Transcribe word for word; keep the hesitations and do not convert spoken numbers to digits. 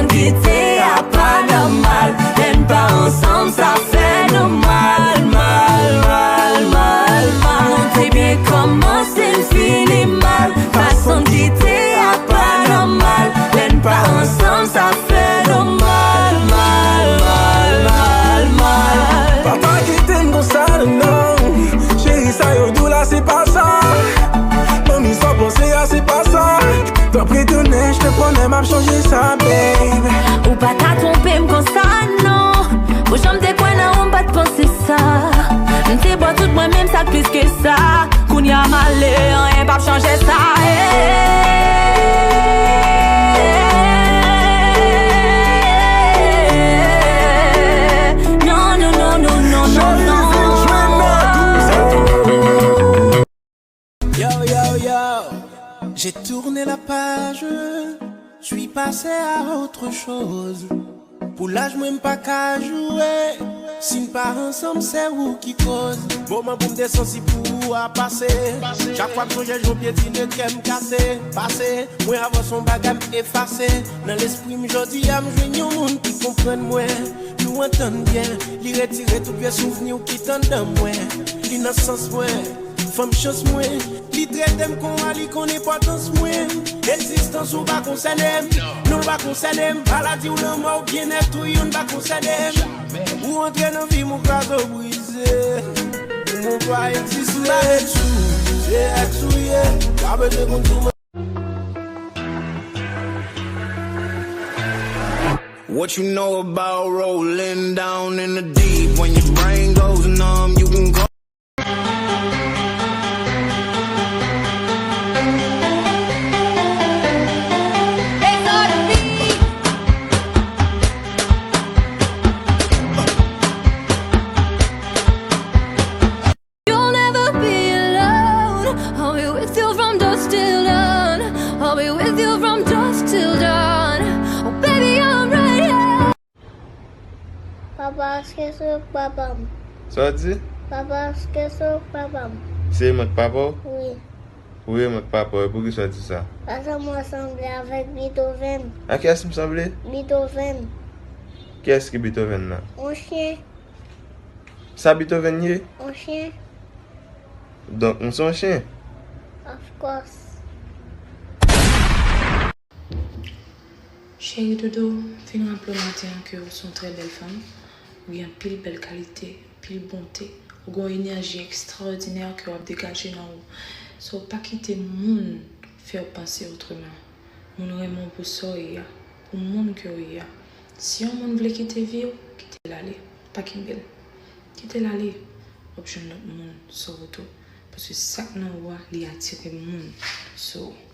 Kite a pa nòmal, lè n pa ansanm sa fè nou mal, mal, mal, mal, mal. Nou te byen kòmanse, n fini mal. Fason n kite a pa nòmal, lè n pa ansanm sa fè nou mal, mal, mal, mal, mal. Papa kite m konsa non, non. Cheri, sa yo di w la se pa sa. Manmi, sa w panse a se pa sa. Tanpri tounen, je te promets m ap chanje sa, babe. Ou pa ka twonpe m konsa non. Pou jan m te kwè nan ou, m pa t panse sa. M te ba w tout mwen, menm sa k plis ke sa. Kounye a m ale, anyen p ap chanje sa. Eh, non, non, non, non, non, non, non. Yo, yo, yo. J'ai tourné la page, je suis passé à autre chose. Pou laj mwen m pa ka joure. Si n pa ansanm, se ou ki koz. Moman pou m te santi pou ou a pase. Chak fwa m sonje jan w pyetine kè m kase. Pase, mwen avanse yon bagay m efase. Nan lespri m jodi a m jwenn yon moun ki konprann mwen. Nou antann byen, li retire tout vye souvni w ki t anndan mwen. Li nan sans mwen. Fanm chans mwen, li trete m kon wa, li konn enpòtans mwen. Egzistans ou pa konsène m, non l pa konsène m. Maladi w, lanmò w, byennèt ou, youn pa konsène m. Ou antre nan vi m, ou kraze, w brize. Pou mwen w pa egziste. M pa vle sou, se èks ou ye. Pa bezwen konn sou mwen. What you know about rolling down in the deep? When your brain goes numb, you can call. You'll never be alone. I'll be with you from dusk till dawn. I'll be with you from dusk till dawn. Oh, baby, I'm right here. Papa, èske se ou k papa m? Sa w di? Papa, èske se ou k papa m? Se mwen k papa w? Wi. Wi, mwen k papa w. E poukisa w di sa? Paske mwen sanble avèk Beethoven. A kiyès m sanble? Beethoven. Kiyès ki Beethoven nan? Yon chen. Sa Beethoven ye? Yon chen. Donk, m se yon chen? Of course. Cheri doudou, m fin raple w maten an ke w se yon trè bèl fanm. Ou gen anpil bèl kalite, anpil bonte. Ou gen yon enèji ekstraòdinè ke w ap degaje nan ou. So, pa kite moun fè w panse otreman. Moun renmen w pou sa w ye a, pou moun ke w ye a. Si yon moun vle kite vi w, kite l ale. Pa kenbe l. Kite l ale. W ap jwenn lòt moun sou wout ou. Paske sa k nan ou a, li atire moun sou ou.